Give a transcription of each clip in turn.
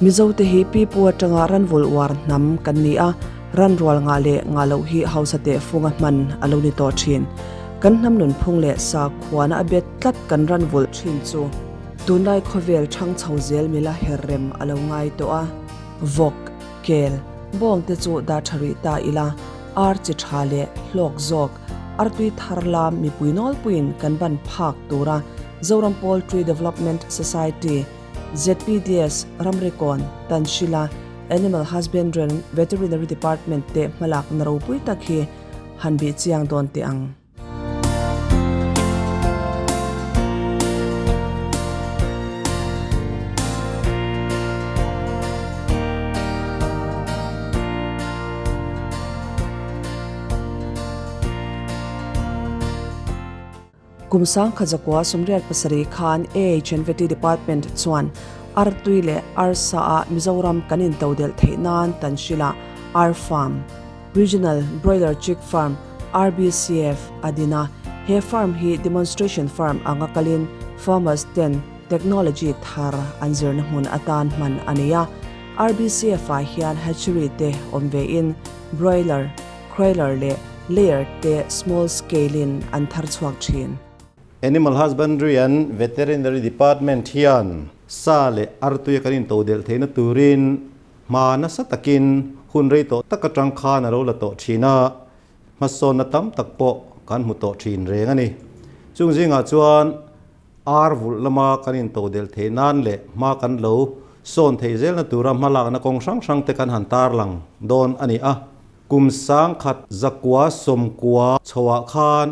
Mizote hi pipu atanga ranvulh uar hnam kan ni a, ran rual ngah leh ngah loh hi hausa teh funga hman a lo ni tawh thin. Kan hnam nunphung leh sakhuana a bet tlat kan ranvulh thin chu tunlai khawvel thang chho zel mila her rem a lo ngai tawh a. Vawk, kel, bawng te chu dah tha rih ta ila, ar chi tha leh hlawk zawk, artui thar lam mipui nawlpuiin kan ban phak tura Zoram Poultry Development Society, ZPDS, Ramrikawn, Tanhrila, Animal Husbandry and Veterinary Department te hmalakna ropui tak hi han bih chiang dawn teh ang. Kum 1927 khan AHNVT Department chuan artui leh arsa ah Mizoram kan intodelh theih nan Tanhril-ah Ar Farm, Regional Broiler Chick Farm, RBCF, a din a. He farm hi demonstration farm anga kalin farmers ten technology thar an zirna hmun atan hman a ni a. RBCF ah hian hatchery te awm ve in broiler, Croiler leh layer te small scale in an thar chhuak thin. Animal Husbandry and Veterinary Department hian sa leh artuia kan intodelh theihna turin hma nasa takin hun rei tawh tak atang khan a lo la tawh thin a, hmasawnna tam tak pawh kan hmu tawh thin reng a ni. Chung zingah chuan ar vulh lama kan intodelh theih nan leh hma kan lo sawn theih zelna tura hmalakna kawng hrang hrang te kan han tarlang dawn a ni a. Kum 1990 chhoah khan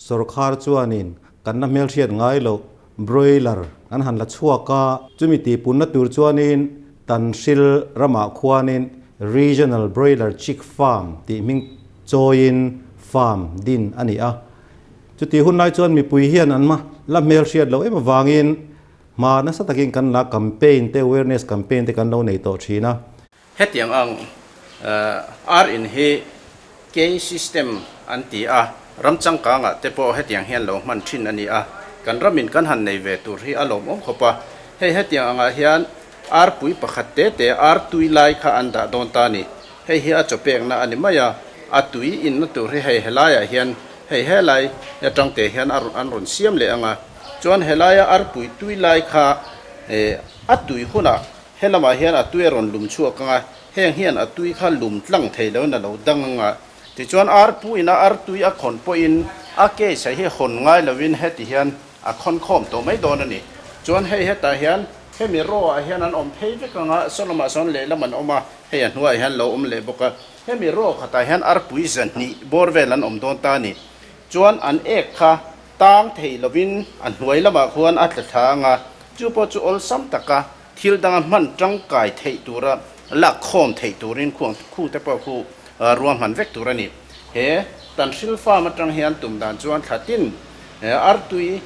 sorkar chuanin kan la hmelhriat ngai loh broiler an han la chhuak a, chumi tihpunna tur chuanin Tanhril ramah khuanin Regional Broiler Chick Farm tih hming chawiin farm din a ni a. Chutih hun lai chuan mipui hian an la hmelhriat loh em avangin hma nasa takin kan la campaign te, awareness campaign te kan lo nei tawh thin a. Hetiang ang ar in hi K system an ti a, ram changkangah te pawh hetiang hian lo hman thin a ni a, kan ramin kan han nei ve tur hi a lawmawm khawp a. Hei hetiang angah hian ar pui pakhat te te ar tui lai kha an dah dawn ta a ni. Hei hi a chaw pekna a ni mai a, a tui inna tur hi hei helaiah hian hei helai atang te hian an rawn siam leh ang a, chuan helaia arpui tui lai kha a tui hunah He lamah hian a tui a rawn lum chhuak ang a, heng hian a tui kha lum tlang thei loin a lo dang ang a. Tichuan ar puin a ar tui a khawn pawhin a case hi hawn ngai loin heti hian a khawn khawm tawh mai dawn a ni. Chuan hei hetah hian hemi row ah hian an awm phei vek ang a, saw lamah sawn lehlam an awm a, hei a hnuaiah hian lo awm leh bawk a. Hemi row khatah hian arpui zahnih bawr vel an awm dawn ta a ni. Chuan an ek kha tang thei lovin a hnuai lamah khuan a tla thla ang a, chu pawh chu awlsam taka thil danga hman tangkai theih tura lak khawm theih turin khuang khu te pawh khu ruahman vek tur a ni. He Tanhril Farm atang hian tum dan chuan thla tin artui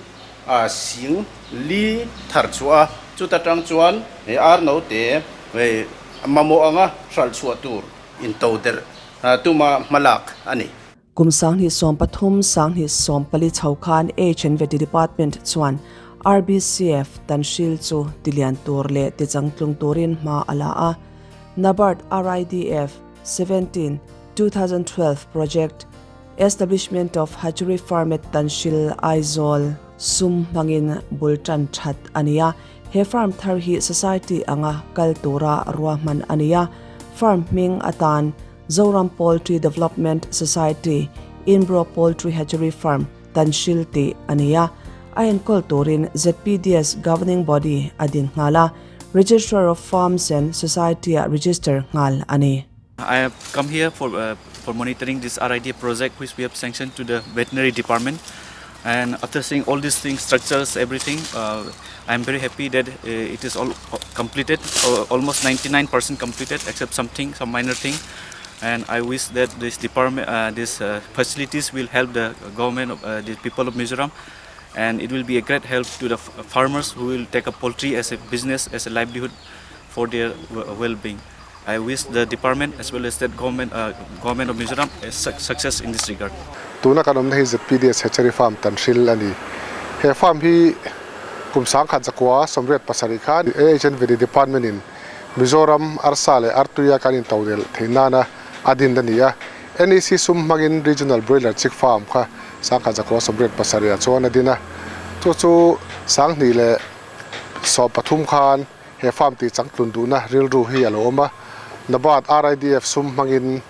sing li thar chhuah a, chuta tang chuan ar note mamawh anga hralh chhuah tur intodelh tuma hmalak a ni. Kum 2013, 2014 chho khan HNVT Department chuan RBCF Tanhril chu tilian tur leh tichangtlung turin hma a la a. NABARD RIDF 17, 2012 Project, Establishment of Hatchery Farm at Tanhril, Aizawl, sum hmangin bul tan that a ni a. He farm thar hi society anga kal tura ruahman a ni a. Farm hming atan Zoram Poultry Development Society, Inbro Poultry Hatchery Farm, Tanhril tih a ni a. A enkawl turin ZPDS Governing Body a din nghal a, Registrar of Farms and Society-ah register nghal a ni. I have come here for for monitoring this RID project which we have sanctioned to the veterinary department and after seeing all these things structures everything I am very happy that it is all completed almost 99% completed except something some minor thing and I wish that this department this facilities will help the government of the people of Mizoram and it will be a great help to the farmers who will take up poultry as a business as a livelihood for their well-being. I wish the department as well as state government government of Mizoram a success in this regard. Tuna kan awmna hi ZPDS Hatchery Farm Tanhril a ni. He farm hi kum 1997 khan AHNVD Department in Mizoram arsa leh artuia kan intodelh theih nana a din a ni a. NEC sum hmangin Regional Broiler Chick Farm kha sangkhat zakua 87 ah chuan a din a. Chu chu 2013 khan he farm tih changtlun duhna rilru hi a lo awm a. NABARD RIDF sum hmangin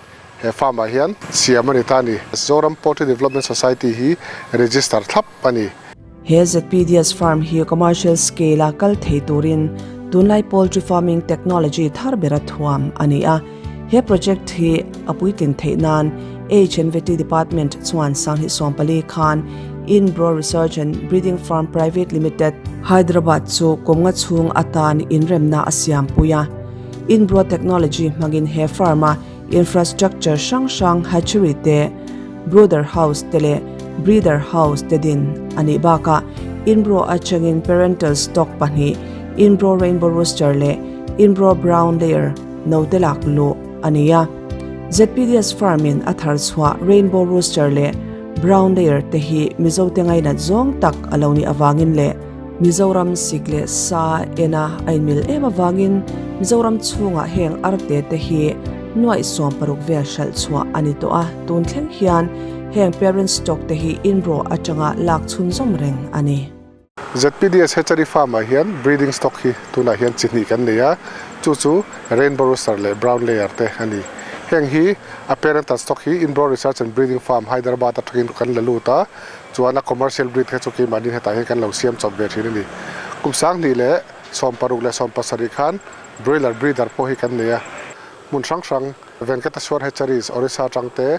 he farm ah hian siam a ni ta a ni. Zoram Poultry Development Society hi register thlap a ni. He ZPDS farm hi commercial scale a kal thei turin tunlai poultry farming technology thar bera thuam a ni a. He project hi a puitlin theih nan HNVT Department chuan 2014 khan Inbro Research and Breeding Farm Private Limited, Hyderabad chu kumnga chhung atan inremna a siam pui a. Inbro technology hmangin he farm a infrastructure hrang hrang hatchery te, brooder house te leh breeder house te din a nih bakah Inbro atangin parental stock pahnih Inbro Rainbow Rooster leh Inbro Brown Layer note lak luh a ni a. ZPDS farm in a thar chhuah Rainbow Rooster leh Brown Layer te hi Mizo te ngainat zawng tak a lo nih avangin leh Mizoram sik leh sa ena a inmil em avangin Mizoram chhungah heng arte te hi nuaih 60 vel hralh chhuah a ni tawh a, tun thleng hian heng parent stock te hi inro atanga lak chhunzawm reng a ni. ZPDS Hatchery Farm ah hian breeding stock hi tunah hian chi hnih kan nei a, chu chu Rainbow Rooster leh Brown Layer te a ni. Heng hi a parental stock hi Inbro Research and Breeding Farm, Hyderabad atangin kan la lut a, chuan a commercial breed kha chu keimahni hetah hian kan lo siam chawp ve thin a ni. Kum 2016 leh 17 khan broiler breeder pawh hi kan nei a, hmun hrang hrang Venkateswar Hatcheries, Orissa atang te,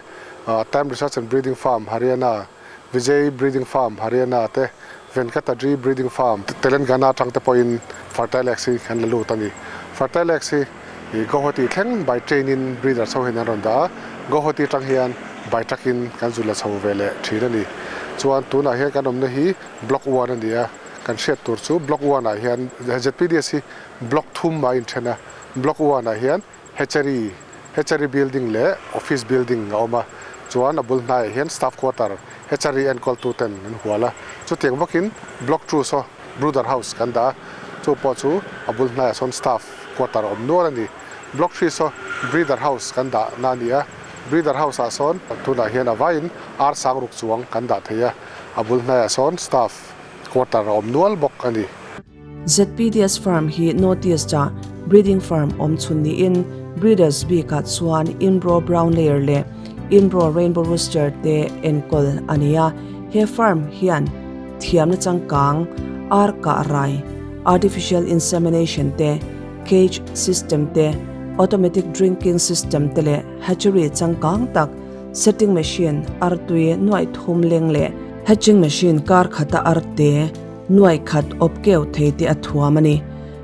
Time Research and Breeding Farm, Haryana, Vijay Breeding Farm, Haryana te, Venkatadri Breeding Farm, Telangana atang te pawhin fertile eggs hi kan la lut a ni. Fertile eggs hi Guwahati thleng by train in breeders ho hian an rawn dah a, Guwahati atang hian by truck in kan zu la chho ve leh thin a ni. Chuan tunah hian kan awmna hi Block 1 a ni a, kan hriat tur chu Block 1 ah hian ZPDS hi Block thum a inthen a, Block 1 ah hian Hatchery, Hatchery building leh Office building a awm a, chuan a bul hnaiah hian Staff quarter, Hatchery enkawl tu ten an hual a, chutiang vakin Block 2 saw Brooder House kan dah a, chu pawh chu a bul hnaiah sawn Staff quarter a awm nual a ni. Block 3 saw Breeder House kan dah na a ni a, Breeder House ah sawn tunah hian a vaiin ar sang ruk chuang kan dah thei a, a bul hnaiah sawn Staff quarter a awm nual bawk a ni. ZPDS farm hi North East ah breeding farm awm chhun niin breeders bikah chuan Inbro Brown Layer leh Inbro Rainbow Rooster te enkawl a ni a. He farm hian thiamna changkang, ar kah rai, artificial insemination te, cage system te, automatic drinking system te leh hatchery changkang tak, setting machine, artui nuaih thum leng leh hatching machine kar khata ar te, nuaih khat awp keu thei te a thuam a ni.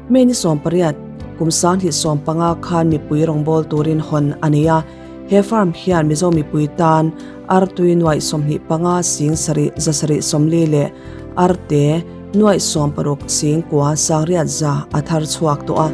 May ni 18, kum 2015 khan mipui rawngbâwl turin hawn a ni a. He farm hian Mizo mipui tan artui nuaih 25 sing sarih zasarih 40 leh arte nuaih 60 sing kua sangriat za a thar chhuak tawh a.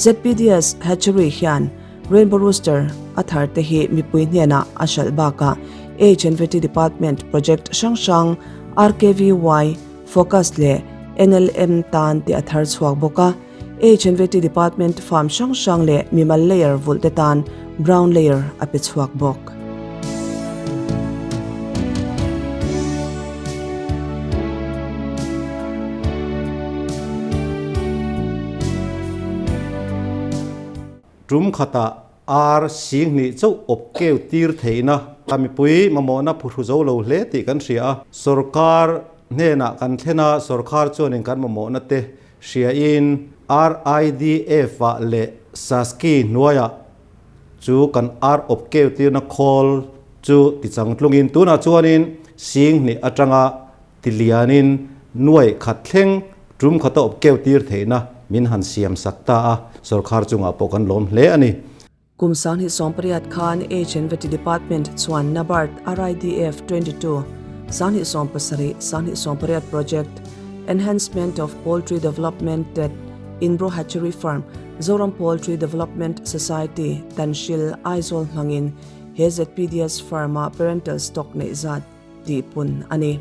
ZPDS Hatchery hian Rainbow Rooster a thar te hi mipui hnenah a hralh bakah HNVT Department project hrang hrang RKVY, Focus leh NLM tan te a thar chhuak bawk a. HNVT Department farm hrang hrang leh mimal layer vulh te tan brown layer a pe chhuak bawk. Tum khata ar sing hnih chauh awp keu tir theihna a mipui mamawhna phuhru zo lo hle tih kan hria a. Sorkar hnenah kan thlen a, sorkar chuanin kan mamawhna te hriain RIDF ah leh SASCI hnuaiah chu kan ar awp keu tirna khawl chu tichangtlungin tunah chuanin sing hnih atanga tilianin nuaih khat thleng tum khata awp keu tir theihna min han siam sak ta a, sorkar chungah pawh kan lawm hle a ni. Kum 2018 khan HNVT Department chuan NABARD RIDF 22 2017 2018 Project Enhancement of Poultry Development at Inbro Hatchery Farm Zoram Poultry Development Society Tanhril Aizawl hmangin he ZPDS Farm-a parental stock neih zat tihpun a ni.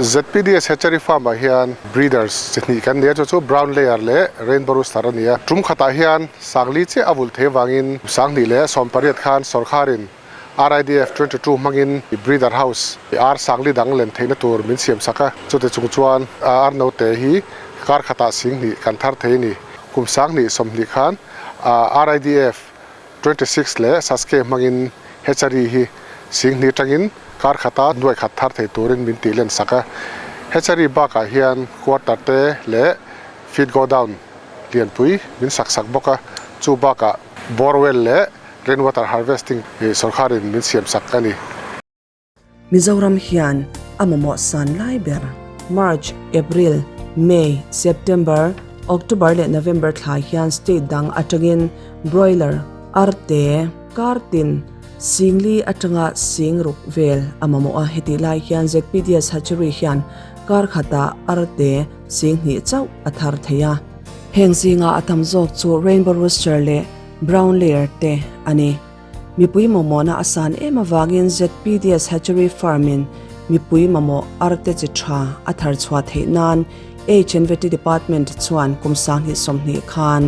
ZPDS Hatchery Farm ah hian breeders chi hnih kan nei a, chu chu brown layer leh rainbow rooster a ni a. Tum khatah hian sangli chiah a vulh thei avangin 2018 khan sawrkharin RIDF 22 hmangin breeder house ar sangli dang len theihna tur min siam sak a, chute chung chuan ar naute hi kar khatah 2000 kan thar thei a ni. Kum 2020 khan RIDF 26 leh Saske hmangin hatchery hi 2000 tangin kar khata nuai khat thar thei turin min tih len sak a. Hatchery bakah hian quarter te leh feed go down lianpui min sak sak bawk a, chu bakah borewell leh rainwater harvesting sawrkharin min siam sak a ni. Mizoram hian a mamawh san lai ber. March, April, May, September, October leh November thla hian state dang atangin broiler, arte, kartin, singli atanga singruk vel a mamawh a. Hetih lai hian ZPDS Hatchery hian kar khatah arte 2000 chauh a thar thei a. Heng zinga a tam zawk chu Rainbow Rooster leh Brown Layer te a ni. Mipui mamawhna a san em avangin ZPDS Hatchery Farm-in mipui mamawh arte chi tha a thar chhuah theih nan HNVT Department chuan kum 2020 khan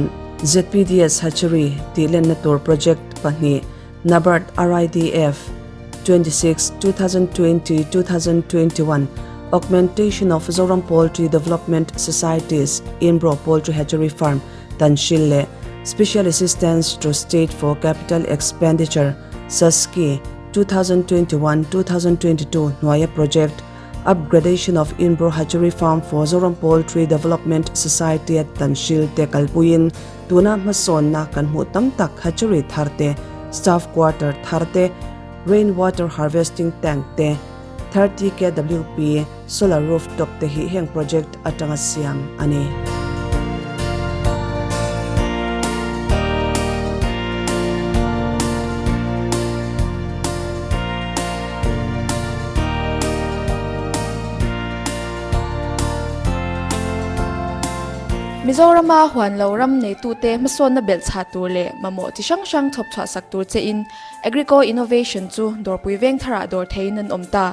ZPDS Hatchery tih lenna tur project pahnih NABARD RIDF 26 2020-2021 Augmentation of Zoram Poultry Development Society's Inbro Poultry Hatchery Farm Tanhril leh Special Assistance to State for Capital Expenditure, SASCE, 2021-2022 hnuaia project Upgradation of Inbro Hatchery Farm for Zoram Poultry Development Society at Tanhril te kalpuiin tuna hmasawnna kan hmuh tam tak hatchery thar te, staff quarter thar te, rainwater harvesting tank te, 30 kWp solar rooftop te hi heng project atanga siam a ni. Mizorama huan lo ram neitute hmasawnna belh chhah tur leh mamawh chi hrang hrang chhawp chhuah sak tur che in Agrico Innovation chu dawrpui veng tharah dawr theiin an awm ta.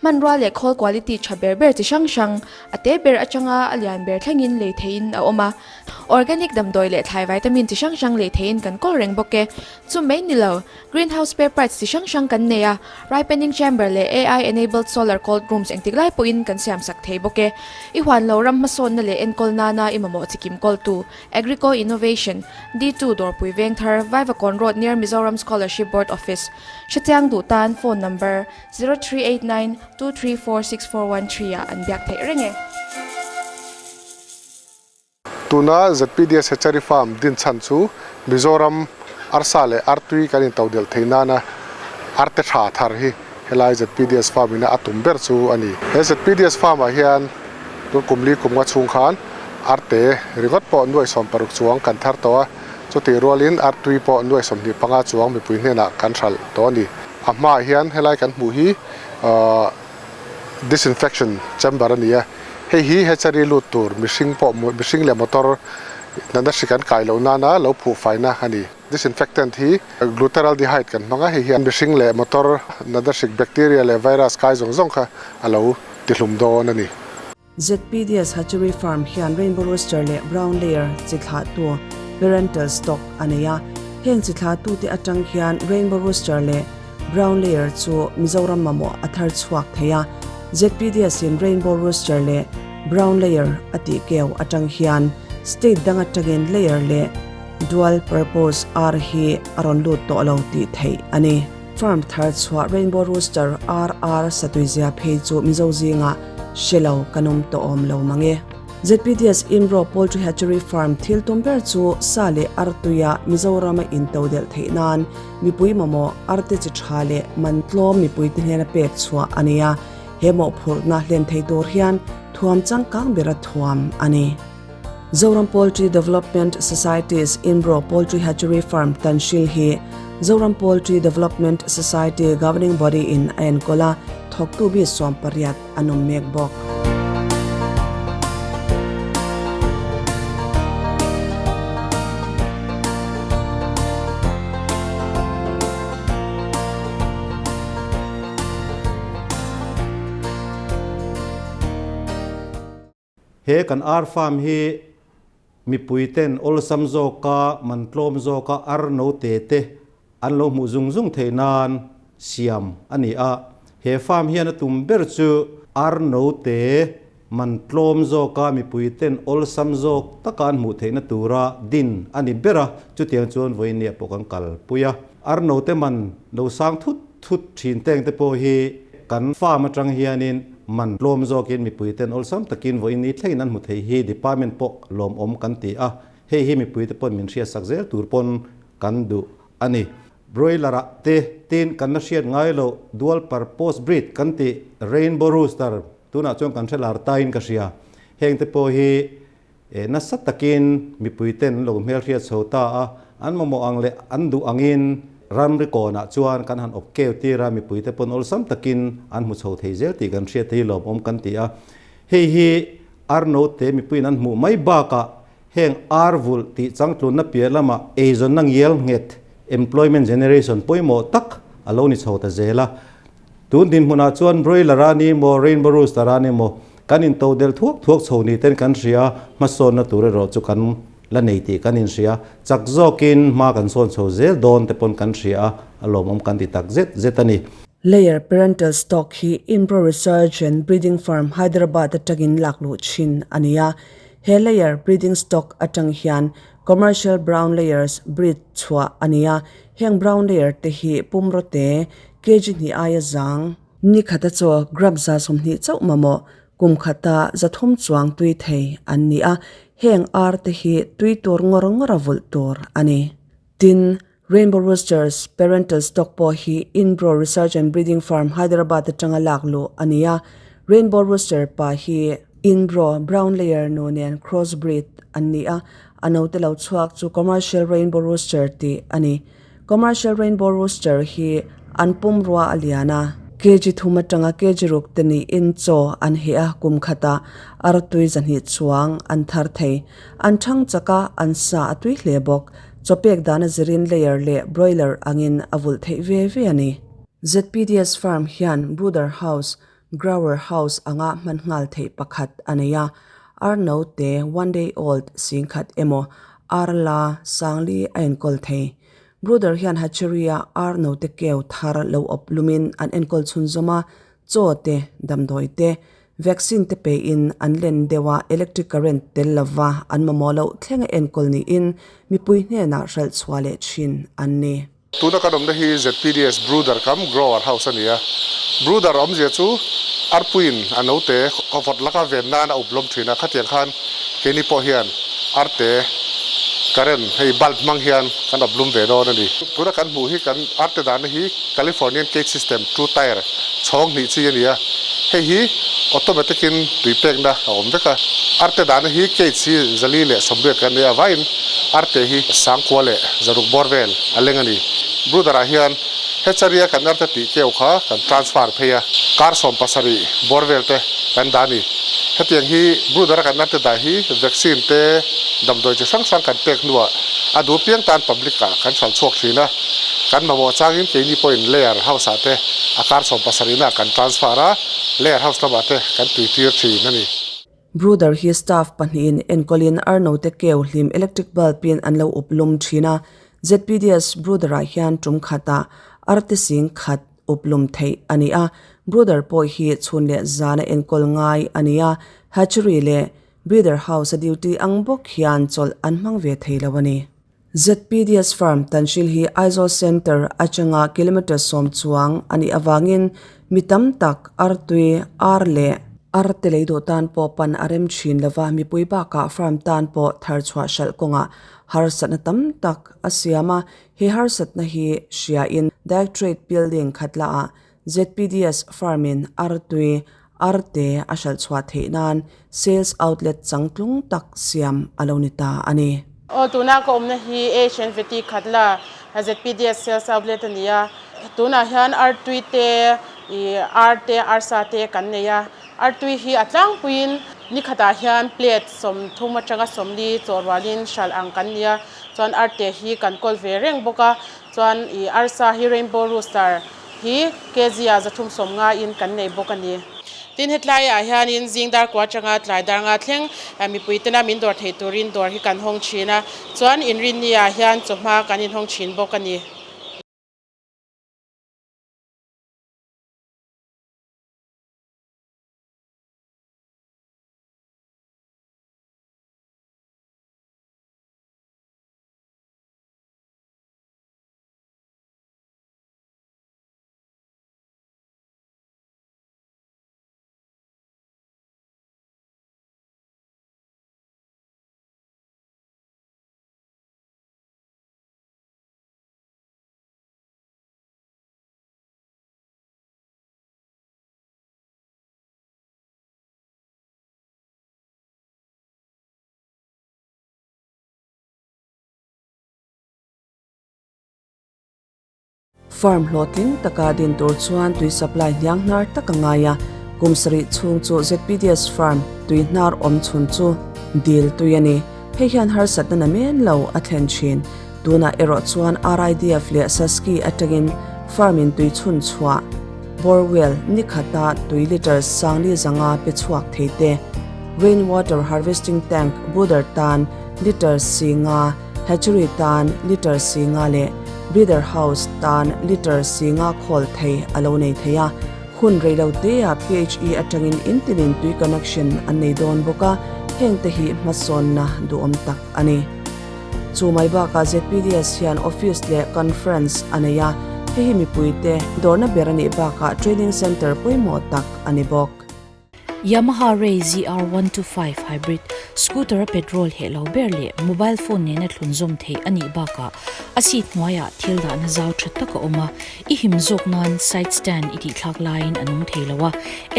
Hmanrua leh khawl quality tha ber ber chi hrang hrang, a te ber atanga a lian ber thlengin lei theiin a awm a. Organic damdawi leh thlai vitamin chi hrang hrang lei theiin kan kawl reng bawk e. Chu mai ni lo, greenhouse spare parts chi hrang hrang kan nei a, ripening chamber leh AI enabled solar cold rooms engtik lai pawhin kan siam sak thei bawk e. I huan lo ram hmasawnna leh enkawl nana i mamawh chi kim kawltu, Agrico Innovation, D2 Dawrpui Vengthar, Vaivakawn Road near Mizoram Scholarship Board Office. Hrechiang duh tan phone number 0389 234 6413 ah an biak theih reng e. Tuna ZPDS Hatchery Farm din chhan chu Mizoram arsa leh artui kan intodelh theih nana arte tha thar hi helai ZPDS Farm ina a tum ber chu a ni. He ZPDS Farm ah hian tun kum li kum nga chhung khan arte ringawt pawh nuai 60 chuang kan thar tawh a, chutih rualin artui pawh nuai 25 chuang mipui hnenah kan hralh tawh a ni. A hmaah hian helai kan hmuh hi disinfection chamber a ni a, hei hi hatchery lut tur mihring pawh mihring leh motor natna hri kan kai loh nana lo phuh faina a ni. Disinfectant hi glutaraldehyde kan hmang a, hei hian mihring leh motor natna hrik bacteria leh virus kai zawng zawng kha a lo tihlum dawn a ni. ZPDS Hatchery Farm hian Rainbow Rooster leh Brown Layer chi thlahtu parental stock a nei a. Heng chi thlahtute atang hian Rainbow Rooster leh Brown Layer chu Mizoram mamawh a thar chhuak thei a. ZPDS in Rainbow Rooster leh Brown Layer a tih keu atang hian state dang atangin layer leh dual purpose ar hi a rawn lut tawh lo tih theih a ni. Farm thar chhuah Rainbow Rooster RR satuizia phei chu Mizo zingah hre lo kan awm tawh awm lo mang e. ZPDS Inro Poultry Hatchery Farm thil tum ber chu sa leh artuia Mizorama intodelh theih nan mipui mamawh arte chi tha leh man tlawm mipui te hnena pek chhuah a ni a, he mawhphurhna hlen thei tur hian thuam changkang bera thuam a ni. Zoram Poultry Development Society's Inro Poultry Hatchery Farm Tanhril hi Zoram Poultry Development Society Governing Body in a enkawl a, thawktu mi 18 an awm mek bawk. He kan ar farm hi mipui ten awlsam zawka man tlawm zawka ar no te te an lo hmuh zung zung theih nan siam a ni a. He farm hian a tum ber chu ar no te man tlawm zawka mipui ten awlsam zawk taka an hmuh theihna tura din a ni ber a, chutiang chuan vawiin ni ah pawh kan kalpui a. Ar no te man lo sang thut thut thin teng te pawh hi kan farm atang hianin man tlawm zawkin mipui ten awlsam takin vawiin ni thlengin an hmu thei hi department pawh lawmawm kan ti a, hei hi mipui te pawn min hriatsak zel tur pawn kan duh a ni. Broiler ah te tin kan la hriat ngai loh dual purpose breed kan tih rainbow rooster tunah chuan kan hre lar tain ka hria. Heng te pawh hi nasa takin mipui ten an lo hmelhriat chho ta a, an mamawh ang leh an duh angin ramri kawnah chuan kan han awp keu tir a, mipui te pawn awlsam takin an hmu chho thei zel tih kan hriat hi lawmawm kan ti a. Hei hi arnote mipuiin an hmuh mai bakah Heng ar vulh tih changtlunna piah lamah eizawnna ngial nghet, employment generation, pawimawh tak a lo ni chho ta zel a. Tun dinhmunah chuan broiler a ni maw, rainbow rooster a ni maw, kan into del thuak thuak chho ni ten kan hria a, hmasawnna tur erawh chu kan la nei tih kan inhria. Chak zawkin hma kan sawn chho zel dawn te pawn kan hria a, a lawmawm kan ti tak zet zet a ni. Layer parental stock hi Inpro Research and Breeding Farm, Hyderabad atangin lakluh thin a ni a. He layer breeding stock atang hian commercial brown layers breed chhuah a ni a, heng brown layer te hi pumraw te kg hnih aia zang, ni khata chaw gram 120 chauh mamawh kum khata 300 chuang tui thei an ni a, heng ar te hi tui tur ngawr ngawr a vulh tur a ni. Tin, Rainbow Roosters parental stock pawh hi Inbro Research and Breeding Farm, Hyderabad atanga lak luh a ni a. Rainbow Rooster pa hi Inbro Brown Layer nu nen cross breed an ni a, a note lo chhuak chu Commercial Rainbow Rooster tih a ni. Commercial Rainbow Rooster hi an pumrua a lian a, kg thum atanga kg ruk te niin chaw an heh a, kum khatah artui 200 chuang an thar thei. An thang chak a, an sa a tui hle bawk. Chawpek dana zirin layer leh broiler angin a vulh theih ve ve a ni. ZPDS farm hian brooder house, grower house anga hman nghal theih pakhat a nei a, ar no te one day old 10,000 emaw ar la 4,000 a enkawl thei. Brooder hian hatchery-a ar no te keu thar lo awp lumin an enkawl chhunzawm a, chaw te, damdawi te, Vaccine te pe in an len deuh a, electric current tel lova an mamawh loh thleng a enkawl niin mipui hnenah hralh chhuah leh thin an ni. Tuna kan awmna hi ZPDS Brooder kam Grower House a ni a, Brooder awmzia chu arpuiin a note kawvawt laka ven nan a up lawm thin a, khatiang khan keini pawh hian arte current hei bulb hmang hian kan up lum ve dawn a ni. Tuna kan hmuh hi kan arte dahna hi Californian Cage System two tier chhawng hnih chi a ni a, hei hi automatic in tui pekna a awm vek a, arte dahna hi cage hi 480 kan nei a, vaiin arte hi 9600 bawr vel a leng a ni. Brooder ah hian hatchery a kan arte tih keu kha kan transfer phei a, kar 17 bawr vel te kan dah a ni. Hetiang hi brooder a kan arte dah hi vaccine te damdawi chi hrang hrang kan pek hnuah a duh piang tan public ah kan hralh chhuak thin a. Kan mamawh changin keini pawhin layer house ah te a kar 17 ah kan transfer a, layer house lamah te kan tui tir thin a ni. Brooder hi staff pahnihin enkawlin arnote keu hlim electric bulb in an lo up lum thin a, ZPDS brooder ah hian tum khatah arte 10,000 up lum theih a ni a, brooder pawh hi chhun leh zana enkawl ngai a ni a, hatchery leh breeder house a duty ang bawk hian chawlh an hmang ve thei lo a ni. ZPDS Farm Tanhril hi Aizawl Centre atanga kilometre 10 chuang a nih avangin mi tam tak artui, ar leh Ar te lei duh tan pawh pan a rem thin lova, mipui bakah farm tan pawh thar chhuah hralh kawngah harsatna tam tak a siam a. He harsatna hi hriain Directorate Building khatlaah ZPDS farm in ar tui, ar te a hralh chhuah theih nan sales outlet changtlung tak siam a lo ni ta a ni. Aw, tuna ka awmna hi Asian Veti Khatla ZPDS sales outlet a ni a. Tunah hian artui te, ih ar te, arsa te kan nei a. Artui hi a tlangpuiin ni khatah hian plate 30 atanga 40 chaw rualin hralh ang kan ni a. Chuan arte hi kan kawl ve reng bawk a. Chuan ih arsa hi Rainbow Rooster hi kg ah 350 in kan nei bawk a ni. Tin, hetlaiah hianin zing dar kua atanga tlai dar nga thleng mipui tena min dawr theih turin dawr hi kan hawng thin a, chuan inrinni ah hian chawhma kan inhawng thin bawk a ni. Farm hlawhtling taka din tur chuan tui supply hniang hnar tak a ngai a, kum sarih chhung chu ZPDS farm tui hnar awm chhun chu dil tui a ni. Hei hian harsatna na men lo a thlen thin. Tunah erawh chuan RIDF leh Saski atangin farm in tui chhun chhuah borewell ni khata tui litre sangli zanga pe chhuak thei te, rainwater harvesting tank brooder tan litre 5,000, Hatchery tan litre 5,000 leh breeder house tan litre 5,000 khawl thei a lo nei thei a. Hun rei lo te ah PHE atangin intinin tui connection an nei dawn bawk a, heng te hi hmasawnna duhawm tak a ni. Chu mai bakah ZPDS hian office leh conference a nei a, hei hi mipuite dawrna ber a nih bakah training centre pawimawh tak a ni bawk. Yamaha Ray ZR125 Hybrid scooter a petrol heh lo ber leh mobile phone nena thlun zawm theih a nih bakah a seat hnuaiah thil dahna zau tha tak a awm a, i him zawk nan side stand i tihthlak laiin a nung thei lo a,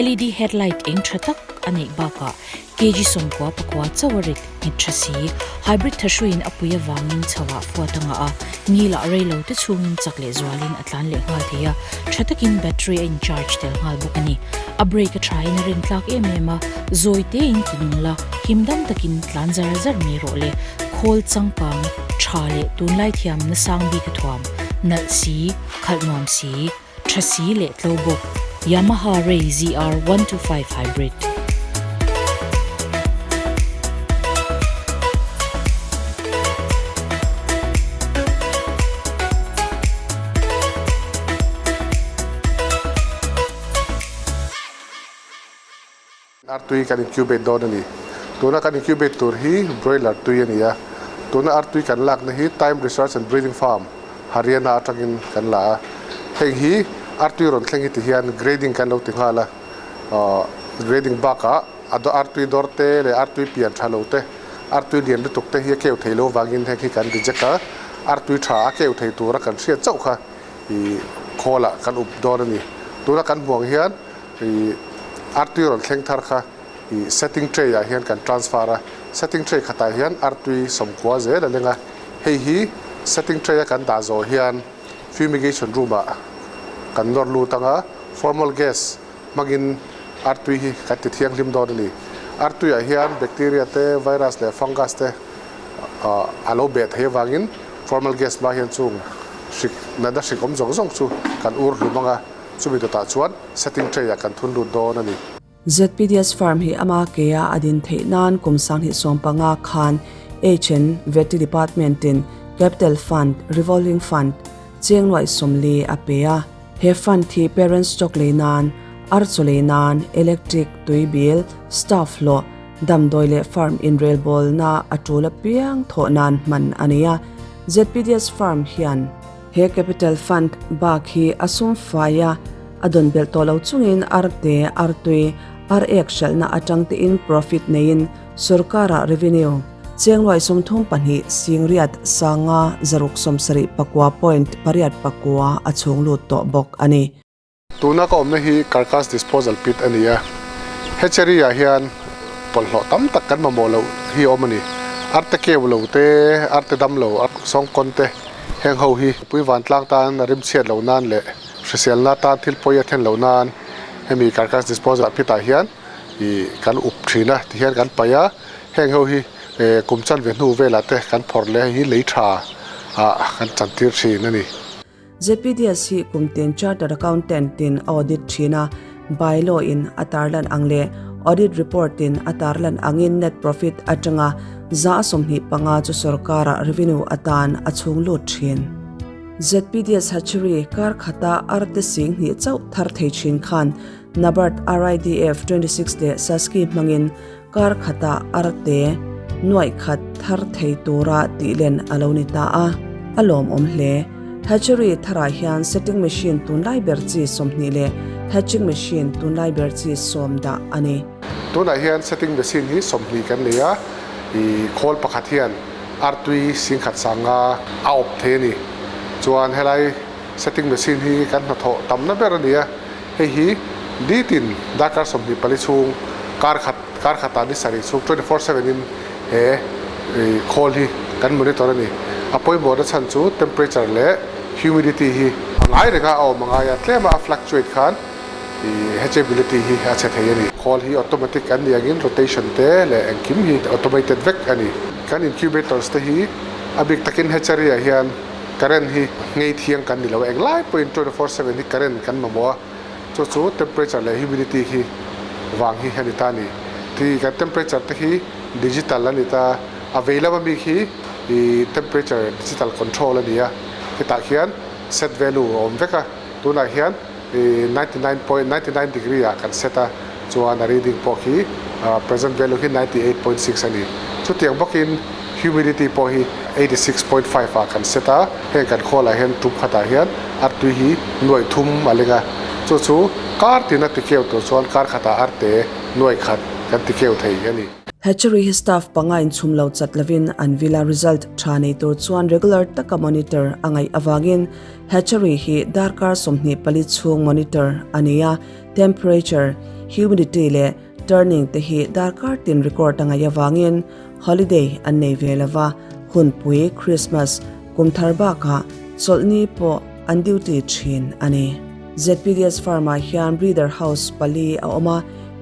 LED headlight eng tha tak a neih bakah kg 94 chauh a rit nghet tha si. Hybrid thahruiin a pui avangin chhoah fuat a ngah a, ngilah rei lo te chhungin chak leh zualin a tlan leh nghal thei a, tha takin battery a in charge tel nghal bawk a ni. A brake a thain a rin tlak em em a, zawi tein ti nung la, him dam takin tlan zar zar mai rawh le, khawl changkang tha leh tunlai thiam na sang bik a thuam, nalh si, khalh nuam si. Tha si leh tlo bawk, Yamaha Ray ZR 125 Hybrid. Artui kan incubate dawn a ni. Tuna kan incubate tur hi broiler tui a ni a. Tuna artui kan lakna hi Time Research and Breeding Farm, Haryana atangin kan la a. Heng hi artui rawn thleng hi ti hian grading kan lo ti nghal a. Grading bakah a artui dawr te leh artui pian tha lo te, artui lian lutuk te hi a keu thei lo vangin heng hi kan reject a. Artui tha a keu thei tura kan hriat chauh kha i khawlah kan up dawn a ni. Tuna kan hmuh ang hian I artui rawn thleng thar kha i setting tray ah hian kan transfer a, setting tray khatah hian artui 90 zel a leng a, hei hi setting tray a kan dah zawh hian fumigation room ah kan nawr lut ang a, formal gas hmangin artui hi kan ti thianghlim dawn a ni. Artui ah hian bacteria te, virus leh fungus te a lo beh thei avangin formal gas hma hian chung hrik natna hrik awm zawng zawng chu kan ur hlum ang a. Chumi dawtah chuan setting tray ah kan thun lut dawn a ni. ZPDS Farm hi ama keia a din theih nan kum 2015 khan HN Vety Department in Capital Fund, Revolving Fund, cheng nuaih 40 a pe a. He fund hi parent stock lei nan, ar chaw lei nan, electric, tui bill, staff hlawh, damdawi leh farm inrelbawlna a tul apiang thawh nan hman a ni a. ZPDS Farm hian. He Capital Fund bak hi a sum fai a, a dawn belh tawh lo chungin arte, artui, Ar ek hralhna atang tein profit neiin sorkara revenue chengluai 32 singriat sanga zaruk 74 pakua point pariat pakua a chhung lut tawh bawk ani. Tuna ka awmna hi carcass disposal pit ani a. Hatchery ah hian bawlhhlawh tam tak kan mamawh loh hi a awm ani. Arte keu lo te, arte dam lo, sawngkawn te heng ho hi pui vantlang tan a rimchhiat loh nan leh hriselna tan thil pawi a thlen loh nan hemi carcass disposal pit ah hian ih kan up thin a tihian kan paih a. Heng ho hi kum chanve hnu velah te kan phawrh leh hei hi lei tha ah kan chantir thin a ni. ZPDS hi kum tin Chartered Accountant in a audit thin a, bylaw in a tarlan ang leh audit report in a tarlan angin net profit atanga 25% chu sorkara revenue atan a chhung lut thin. ZPDS Hatchery kar khata arte sing hnih chauh thar thei thin khan NABARD RIDF 26 leh Saski hmangin kar khata arte nuaih khat thar thei tura tih len a lo ni ta a, a lawmawm hle. Hatchery tharah hian setting machine tunlai ber chi 20 leh hatching machine tunlai ber chi 10 dah a ni. Tunah hian setting machine hi 20 kan nei a, ih khawl pakhat hian artui singkhat sanga a awp thei a ni. Chuan helai setting machine hi kan hnathawh tamna ber a ni a, hei hi nitin darkar 24 chhung kar khat kar khatah ni sarih chhung 24/7 in he khawl hi kan monitor a ni. A pawimawhna chhan chu temperature leh humidity hi a ngai renga a awm a ngai a, tlema a fluctuate khan hatchability hi a chhe thei a ni. Khawl hi automatic an ni angin rotation te leh engkim hi automated vek a ni. Kan incubators te hi a bik takin hatchery ah hian current hi ngei thiang kan ni lo a, englai pawhin 24/7 hi current kan mamawh a, chu chu temperature leh humidity hi vang hi a ni ta a ni. Ti kan temperature te hi digital a ni ta, a vei lama mi khi temperature digital control a ni a, hetah khian set value a awm vek a, tunah hian 99.99 degree ah kan set a, chuan a reading pawh khi present value hi 98.6 a ni. Chutiang bawkin humidity pawh hi 86.5 ah kan set a, heng kan khawlah hian tum khatah hian artui hi nuaih thum a leng a, chu chu kar tina tikeu tur chuan kar khatah arte nuaih khat kan tikeu thei a ni. Hatchery hi staff panga in chhum lo chat lovin an villa result tha nei tur chuan regular taka monitor a ngaih awangin hatchery hi darkar 24 chhung monitor a ni a, temperature, humidity leh turning te hi darkar tin record a ngaih awangin holiday an nei ve lova, hunpui Christmas kumthar bakah chawlhni pawh an duty thin a ni. ZPDS farm ah hian breeder house pali a awm a,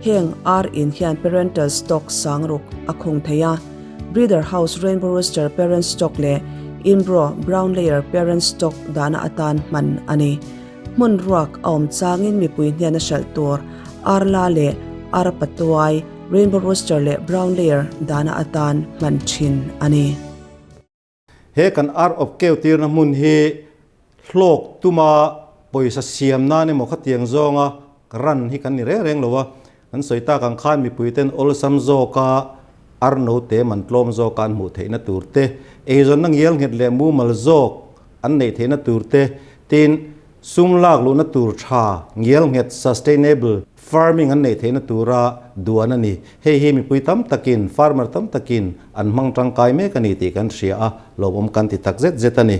heng ar in hian parental stock sangruk a khung thei a. Breeder house rainbow rooster parent stock leh inbro brown layer parent stock dahna atan hman a ni. Hmun ruak a awm changin mipui hnian a hralh tur arla leh ar patuai rainbow rooster leh brown layer dahna atan hman thin a ni. He kan ar awp keu tirna hmun hi hlawk tuma pawisa siam nan emaw khatiang zawnga ran hi kan ni reng reng lo a, kan sawi tak ang khan mipui ten awlsam zawka ar no te man tlawm zawka an hmuh theihna tur te, eizawnna ngial nghet leh mumal zawk an neih theihna tur te, tin sum lak luhna tur tha ngial nghet sustainable farming an neih theihna tura duan a ni. Hei hi mipui tam takin, farmer tam takin an hmang tangkai mek a ni tih kan hria a, lawmawm kan ti tak zet zet a ni.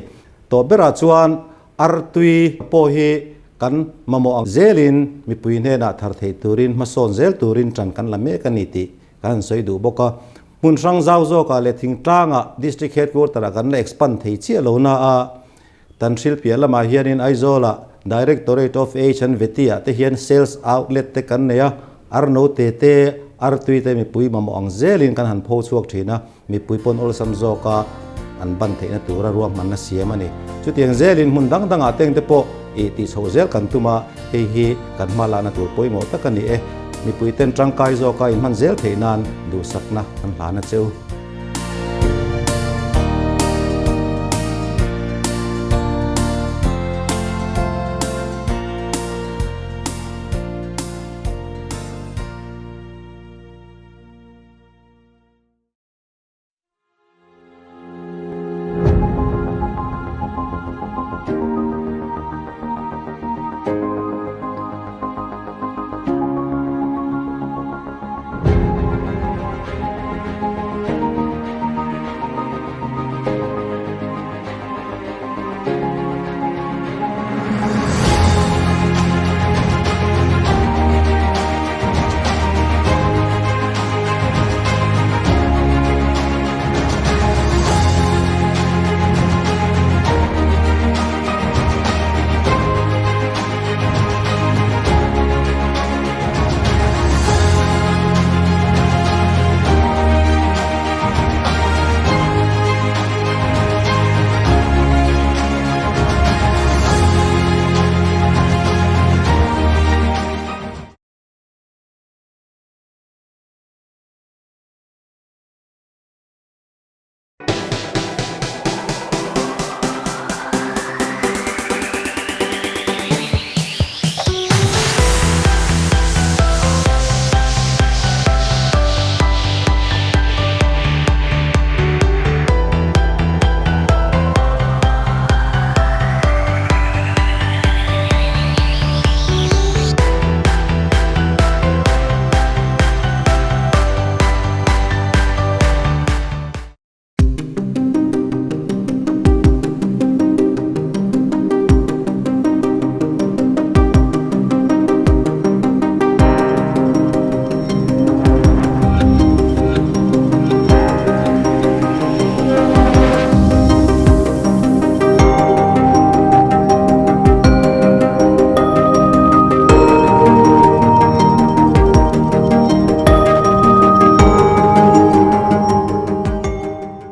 Tawh berah chuan artui pawh hi kan mamawh ang zelin mipui hnenah thar theih turin hmasawn zel turin tan kan la mek a ni tih kan han sawi duh bawk a. Hmun hrang zau zawkah leh thingtlangah district headquarter ah kan la expand thei chiah lo na a, tan hril piah lamah hianin Aizawlah Directorate of Age and Veti ah te hian sales outlet te kan nei a, ar no te te, artui te mipui mamawh ang zelin kan han pho chhuak thin a, mipui pawn awlsam zawka an ban theihna tura ruahmanna siam a ni. Chutiang zelin hmun dang dangah teng te pawh ih tih chhoh zel kan tum a, hei hi kan hma lahna tur pawimawh tak a ni e. Mipui ten tangkai zawka inhman zel theih nan duhsakna kan hlan a cheu.